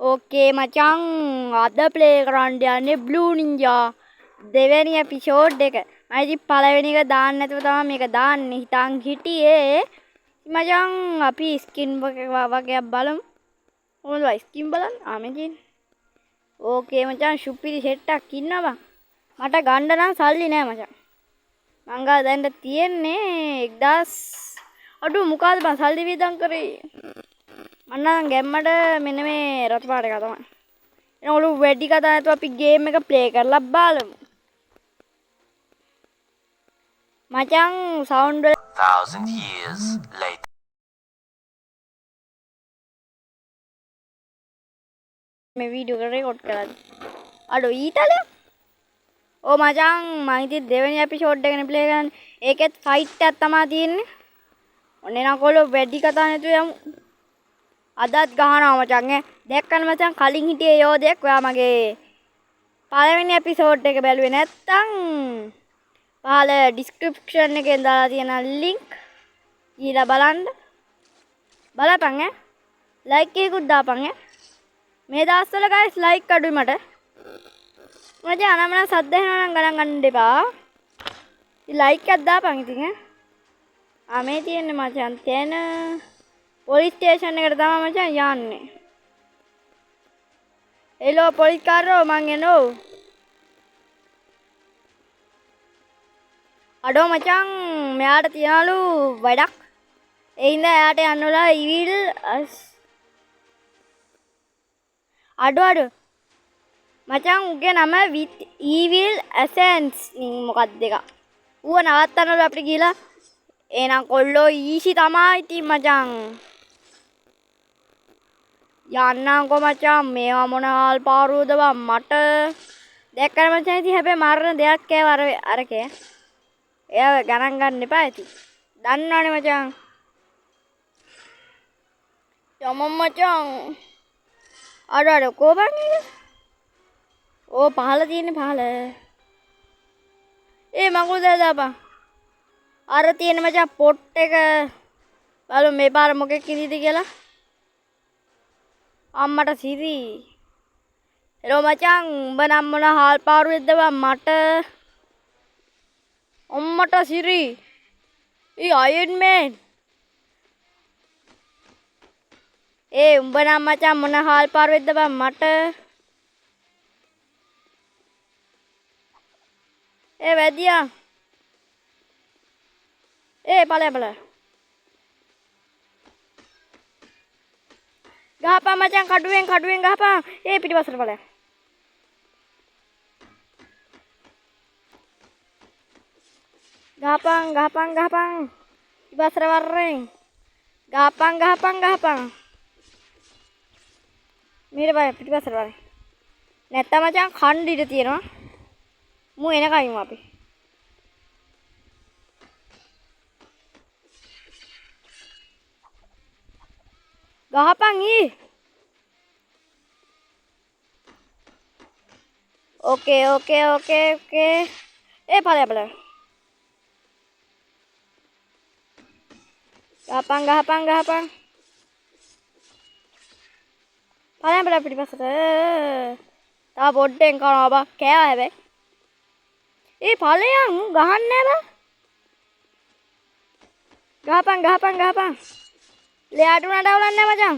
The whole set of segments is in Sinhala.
ඕකේ මචං, අද ප්ලේ කරන්න යන්නේ බ්ලූ නින්ජා දෙවැනි එපිසෝඩ් එක. මම ඉතින් පළවෙනි එක දාන්න නැතුව තමයි මේක දාන්නේ හිතන් හිටියේ. මචං අපි ස්කින් වගේක් බලමු. කොහොමද බං ස්කින් බලන්න? ආ මේ තියෙන්නේ. ඕකේ මචං, සුපිරි සෙට් එකක් ඉන්නවා බං. මට ගන්න නම් සල්ලි නෑ මචං. මං ගාව දැන් තියෙන්නේ 1000. අඩු මොකාද බං සල්ලි වියදම් කරේ. මං නම් ගැම්මට මෙන්න මේ රතු පාට එක තමයි. එහෙනම් ඔලු වැඩි කතා නැතුව අපි ගේම් එක ප්ලේ කරලා බලමු. මචං සවුන්ඩ් වල 1000 years later. මේ වීඩියෝ එක රෙකෝඩ් කරද්දි. අඩෝ ඊතලයක්. ඔව් මචං, මං ඉතින් දෙවෙනි එපිසෝඩ් එකනේ ප්ලේ කරන්නේ. ඒකෙත් ෆයිට් එකක් තමා තියෙන්නේ. ඔන්න එහෙනම් කොල්ලෝ වැඩි කතා නැතුව යමු. අදත් ගහනවා මචං ඈ. දැක්කනේ මචං කලින් හිටියේ යෝධයෙක්. ඔයා මගේ පළවෙනි එපිසෝඩ් එක බැලුවේ නැත්තම් පහළ ඩිස්ක්‍රිප්ෂන් එකෙන් දාලා තියෙන ලින්ක් ගිහලා බලන්න. බලපන් ඈ. ලයික් එකකුත් දාපන් ඈ. මේ දවස්වල ගයිස් ලයික් අඩුයි මට. මචං අනම්මනම් සද්ද ඇහෙනවා නම් ගණන් ගන්න එපා. ඉතින් ලයික් එකක් දාපන් ඉතින් ඈ. ආ මේ තියෙන්නේ මචං තැන පොලිස් ස්ටේෂන් එකට තමයි මචං යන්නේ. හෙලෝ පොලිස් කාරෝ මං එනෝ. අඩෝ මචං මෙයාට තියනලු වැඩක්. ඒ හින්දා එයාට යන්න වෙලා ඉවිල් අඩෝ අඩෝ මචං උගේ නම විත් ඊවිල් ඇසෙන්ස් නින් මොකක්ද එකක්. ඌව නවත්තන්නලු අපිට ගිහලා. එහෙනම් කොල්ලෝ ඊසි තමා ඉතින් මචං. යන්නම්කෝ මචං මේවා මොන හාල් පාරුවද බං මට. දැක්කම මචං ඉතින් හැබැයි මරණ දෙයක් කෑව අරකේ. එයාව ගණන් ගන්න එපා ඉතින්. දන්නවනේ මචං. යමම් මචං. අර අර කෝ බං ඒක? ඕ පහළ තියෙන්නේ පහළ. ඒ මඟුල් දාපන්. අර තියෙන මචං පොට් එක බලමු මේ පාර මොකෙක් ඉඳීද කියලා. අම්මට සිරි. හෙලෝ මචං උඹ නම් මොන හාල් පාරුවේද බං මට. අම්මට සිරි. ඊ අයන් මෑන්. ඒ උඹ නම් මචං මොන හාල් පාරුවේද බං මට. ඒ වැදියා. ඒ ඵලය ඵලය. ගහපන් මචං කඩුවෙන් කඩුවෙන් ගහපන්. ඒ පිටිපස්සට ඵලය. ගහපන් ගහපන් ගහපන්. පිටිපස්සට වරෙන්. ගහපන් ගහපන් ගහපන්. මීට බය පිටිපස්සට වරෙන්. නැත්තම් මචං කණ්ඩ ඉඩ තියෙනවා. මූ එනකන් ඉමු අපි. ගහපන් ඊ. ඕකේ ඕකේ ඕකේ ඕකේ. ඒ ඵලය ඵලය. ගහපන් ගහපන් ගහපන්. ඵලය ඵලය පිටිපස්සට. තව පොඩ්ඩෙන් කනවා බා. කෑවා හැබැයි. ඒ ඵලයන් මූ ගහන්නේ නෑ බා. ගහපන් ගහපන් ගහපන්. ලෙයාට උනාට අවුලක් නෑ මචං.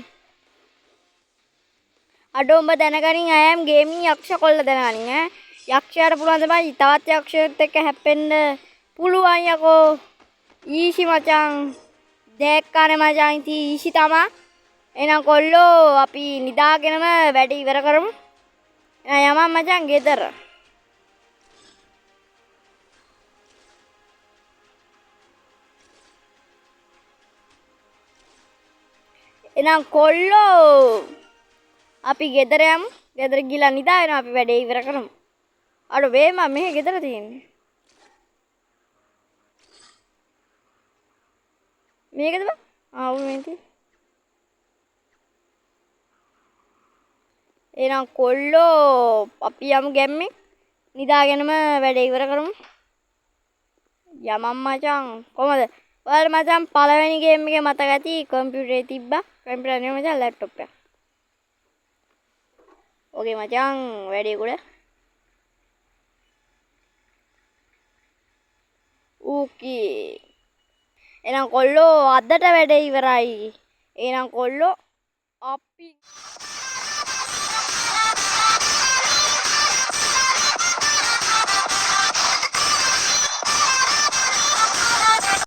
අඩෝ උඹ දැනගනින් I am gaming යක්ෂ කොල්ල දැනගනින් ඈ. යක්ෂයාට පුළුවන් තමයි තවත් යක්ෂයෙක් එක්ක හැප්පෙන්න පුළුවන් යකෝ. ඊසි මචං. දැක්කනේ මචං ඉතින් ඊසි තමා. එහෙනම් කොල්ලෝ අපි නිදාගෙනම වැඩ ඉවර කරමු. එහෙනම් යමන් මචං ගෙදර. එහෙනම් කොල්ලෝ අපි ගෙදර යමු. ගෙදර ගිහලා නිදාගෙන අපි වැඩේ ඉවර කරමු. අර වේම මෙහෙ ගෙදර තියෙන්නේ. මේකද බං? ආ ඔව් මේ තියෙන්නේ. එහෙනම් කොල්ලෝ අපි යමු ගැම්මෙන්. නිදාගෙනම වැඩේ ඉවර කරමු. යමන් මචං. කොහමද? ඔයාලා මචං පළවෙනි ගේම් එකේ මතක ඇති කම්පියුටරේ තිබ්බා. කම්පියුටර් නෙමෙයි මචං ලැප්ටොප් එක. ඕකේ මචං, වැඩේ කුඩ. ඕකේ. එහෙනම් කොල්ලෝ, අදට වැඩේ ඉවරයි. එහෙනම් කොල්ලෝ, අපි